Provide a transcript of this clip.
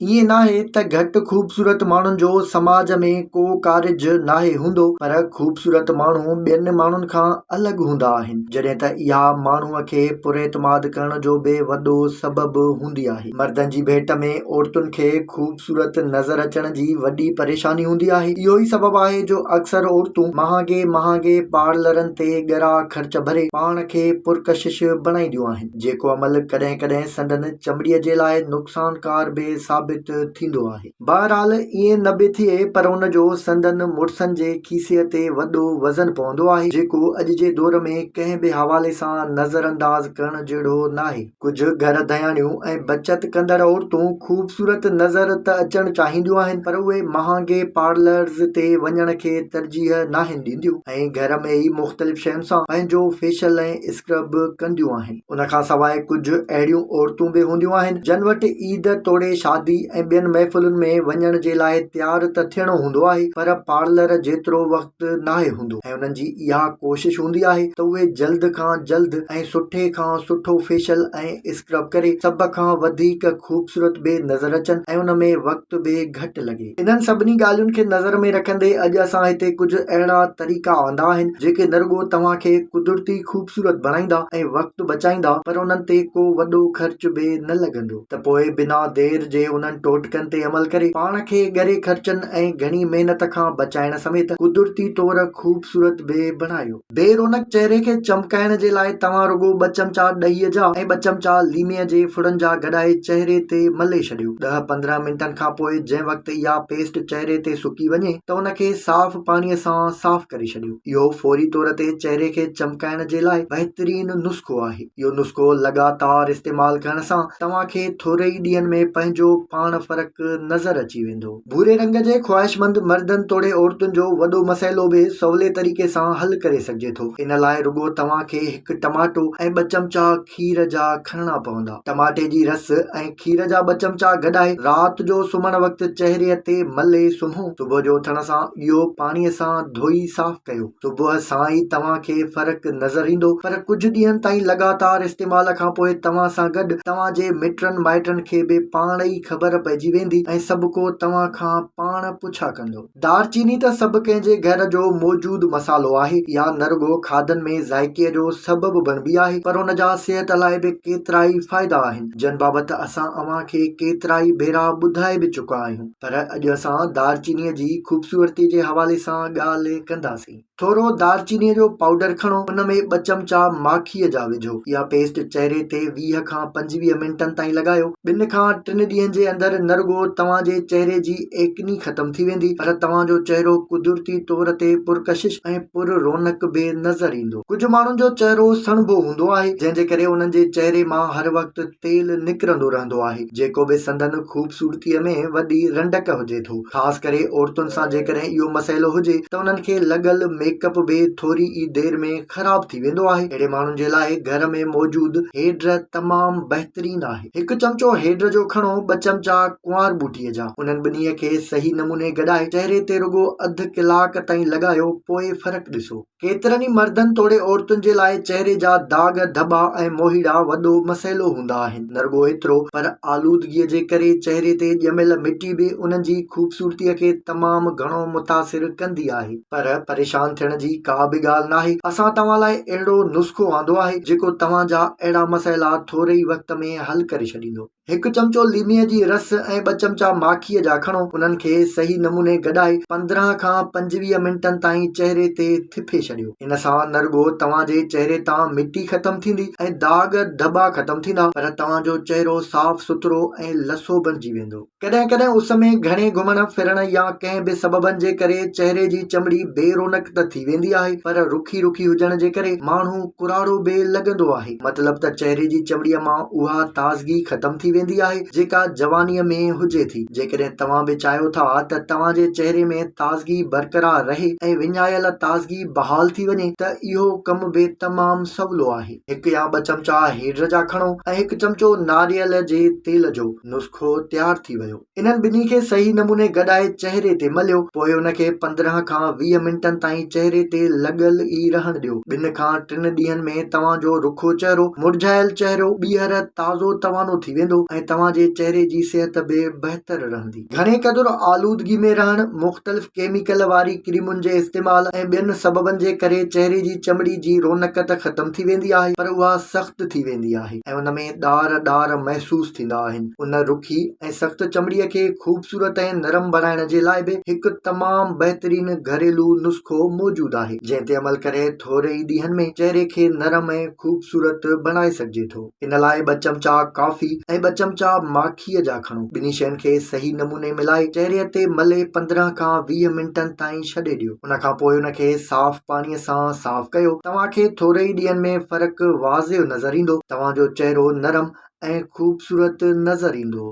ائين ناهي ته گهٽ خوبصورت ماڻهن جو سماج ۾ ڪو ڪارج ناهي هوندو پر خوبصورت ماڻهو ٻين ماڻهن کان الڳ هوندا آهن جڏهن ته اها ماڻهو کي پراعتماد ڪرڻ جو به وڏو سبب هوندي آهي. مردن جي ڀيٽ ۾ عورتن کي خوبصورت نظر اچڻ جي وڏي پريشاني هوندي آهي اهو ئي سبب آهي جو اڪثر عورتون مهانگي مهانگي پارلرن تي ڳرا خرچ ڀري پاڻ کي پرڪشش بڻائينديون آهن. جيڪو عمل ڪڏهن ڪڏهن سندن چمڙيء جي لاء نقصانڪار به ثابت ٿيندو آهي. بهرحال ائين نه به ٿئي پر ان جو سندن مڙسن جي کيسي تي وڏو وزن پوندو آهي، جيڪو اڄ جي دور ۾ ڪنهن به حوالي سان نظرانداز ڪرڻ جهڙو ناهي. ڪجهه گهر ڌياڻيون ۽ بچت ڪندڙ عورتون خوبصورت نظر ته اچڻ چاهينديون آهن پر اهي مهانگي پارلرز تي وڃڻ کي ترجيح ناهن ڏينديون ۽ گهر ۾ ئي مختلف شين سان پنهنجو فيشل ۽ اسڪرب ڪنديون آهن. ان کان سواء ڪجهه اهڙيون عورتون به هونديون آهن جن وٽ عيد توڙي شادي ۽ ٻين محفلن ۾ وڃڻ جي لاء تيار ته ٿيڻو هوندو آهي پر پارلر جيترو وقت ناهي هوندو ۽ انهن جي اها ڪوشش هوندي آهي ته اهي جلد کان جلد ۽ سٺي کان سٺو فيشل ۽ اسڪرب ڪري سڀ کان وڌيڪ خوبصورت به نظر اچن ۽ ان ۾ وقت به گهٽ لڳي. انهن سڀني ڳالهين کي نظر ۾ رکندي اڄ اسان هتي ڪجهه اهڙا طريقا آندا آهن جيڪي نه رڳو توهان کي قدرتي خوبصورت بڻائيندا ۽ وقت بچائيندا پر انهن تي ڪو وڏو خرچ به نه لڳندو ته پوء بنا دير جي انهن ٽوٽڪن تي عمل ڪري پاڻ کي ڳري خرچن ۽ گهڻي محنت کان بچائڻ سميت قدرتي طور خوبصورت به بڻايو. بي رونق چهري کي چمڪائڻ جي لاء توهان رڳو ٻه چمچا ڏهي جا ۽ ٻه چمچا ليمي جي ڦڙن جا گڏائي چهري تي ملي ڇڏيو. ڏهه 15 منٽن کان پوء جنهن وقت اها پيسٽ چهري تي سڪي وڃي ته ان کي صاف پاڻي سان صاف ڪري ڇڏيو. اهو فوري طور تي چهري کي چمڪائڻ جي لاء بهترين نسخو آهي. اهو نسخو لڳاتار استعمال ڪرڻ سان توهان کي ٿوري ئي ڏينهن ۾ پنهنجو پاڻ فرق نظر اچي ويندو. ڀوري رنگ جي خواهشمند مردن توڙي عورتن جو وڏو مسئلو به سولي طريقي سان حل ڪري سگهجي ٿو. ان لاء رڳو توهان کي هڪ ٽماٽو ۽ ٻه چمچا کير جا کڻڻا پوندا. ٽماٽي جي رس ۽ کير جا ٻه چمچا گڏائي رات جو سمهڻ وقت چهري تي ملي سمهو. صبح جو اٿڻ سان اهو پاڻي سان ڌوئي صاف ڪيو. صبح سان ئي توهان کي فرق نظر ايندو پر ڪجهه ڏينهن تائين لڳاتار استعمال کان پوء توهان سان گڏ توهان جي مٽن مائٽن کي به پاڻ ئي خبر پئجي ويندي ۽ سڀڪو توهان کان پاڻ پڇا ڪندو. دارچيني ته سڀ ڪنهن جي گهر جو موجود مصالحو آهي. اها نه رڳو کاڌن ۾ ذائقي جو سبب بڻبي آهي پر ان جا صحت لاء به ڪيترائي فائدا آهن جن بابت اسان اوهان کي ڪيترائي ڀيرا ٻڌائي به چڪا آهيون. پر اڄ اسان دارچينيء جي خوبصورتي جي حوالي سان ڳالهه ڪنداسين. ٿورو دارچينيء جو پائوڊر کڻو، ان ۾ ٻه چمچا ماکيء جا وجهو. اها پيسٽ چهري تي 20 کان 25 منٽن تائين لڳايو. ٻن کان ٽن ڏينهن جي اندر نه رڳو توهان جي چهري جي ايڪني ختم ٿي ويندي، پر توهان جو چهرو قدرتي طور تي پرڪشش ۽ پر رونق به نظر ايندو. ڪجهه ماڻهن جو چهرو سڻڀو هوندو آهي، جنهن جي ڪري انهن جي چهري مان هر وقت تيل نڪرندو رهندو آهي، جيڪو به سندن خوبصورتيء ۾ وڏي رنڊڪ هجي ٿو. خاص ڪري عورتن سان جيڪڏهن اهو مسئلو هجي ته انهن کي لڳل ميڪ اپ به ٿوري ئي دير ۾ خراب ٿي ويندو آهي. اهڙي ماڻهن جي لاء گهر ۾ موجود هيڊ تمام بهترين آهي. هڪ چمچو هيڊ جو کڻو، ٻه چمچا ڪنوار ٻوٽي جا. انهن ٻنهي کي صحيح نموني گڏائي چهري تي رڳو اڌ ڪلاڪ تائين لڳايو، پوء فرق ڏسو. ڪيترن ئي مردن توڙي عورتن جي لاء چهري جا داغ، ڌٻا ۽ موهيڙا وڏو مسئلو هوندا آهن. نه رڳو ايترو پر آلودگيء جي ڪري چهري تي ڄميل مٽي به انهن جي خوبصورتيء کي تمام گهڻو متاثر ڪندي آهي. پر پريشان ٿيڻ جي ڪا به ڳالهه ناهي، اسان توهان لاء اهڙو نسخو آندو آهي، جيڪو توهان جا اهڙا مسئلا ٿوري ئي وقت ۾ حل ڪري ڇڏيندو. هڪ چمچو ليمي جي رس ۽ ٻه چمچا ماکيء جا کڻو، انهن کي صحيح نموني گڏائي 15 کان 25 منٽن تائين چهري تي ٿڦي ڇڏيو. ان سان نه رڳو توهان جي چهري تان مٽي ختم ٿيندي ۽ داغ ڌٻا ختم ٿيندا پر توهان جو چهرو صاف سٿرو ۽ لسو بڻجي ويندو. ڪڏهن ڪڏهن اس ۾ گهڻي گهمڻ ڦرڻ يا ڪنهن به سببن جي ڪري چهري جي چمڙي بي رونق ته ٿي ويندي آهي پر رکي رکي هجڻ جي ڪري ماڻهو ڪراڙو به لڳندو آهي. مطلب ته چهري جي چمڙيء مان اها تازگي ختم ٿي ويندي آهي، جيڪا جوانيء ۾ هجي ٿي. جيڪڏهن توهان به چاهيو ٿا ته توهان جي چهري ۾ تازگي برقرار رهي ۽ وڃايل تازگي بحال ٿي وڃي ته اهو ڪم به تمام سولو آهي. هڪ يا ٻه چمچا هيڊ جا کڻو ۽ هڪ چمچو ناريل جي تيل جو، نسخو تيار ٿي ويو. انهن ٻنهي کي صحيح نموني گڏائي چهري تي مليو، پوء ان کي 15 کان 20 منٽن تائين چهري تي لڳل ئي رهڻ ڏيو. ٻن کان ٽن ڏينهن ۾ توهان جو رکو چهرو، مرجهايل چهرو، ٻيهر تازو توانو ٿي ويندو. ۽ توهان جي چهري جي صحت به بهتر رهندي. گهڻي قدر آلودگي ۾ رهڻ، مختلف ڪيميڪل واري ڪريمن جي استعمال ۽ ٻين سببن جي ڪري چهري جي چمڙي جي رونق ته ختم ٿي ويندي آهي پر اها سخت ٿي ويندي آهي ۽ ان ۾ ڏار ڏار محسوس ٿيندا آهن. ان رکي ۽ سخت چمڙي کي خوبصورت ۽ نرم بڻائڻ جي لاء به هڪ تمام بهترين گهريلو نسخو موجود آهي جنهن تي عمل ڪري ٿوري ئي ڏينهن ۾ چهري کي نرم ۽ خوبصورت بڻائي سگهجي ٿو. ان لاء ٻه چمچا ڪافي ۽ ٻه چمچا ماکيء جا کڻو. ٻنهي شين کي صحيح نموني ملائي چهري تي ملي 15 کان 20 منٽن تائين ڇڏي ڏيو. ان کان پوء ان کي صاف پاڻي سان صاف ڪيو. توهان کي ٿوري ئي ڏينهن ۾ فرق واضح نظر ايندو. توهان جو چهرو نرم ۽ خوبصورت نظر ايندو.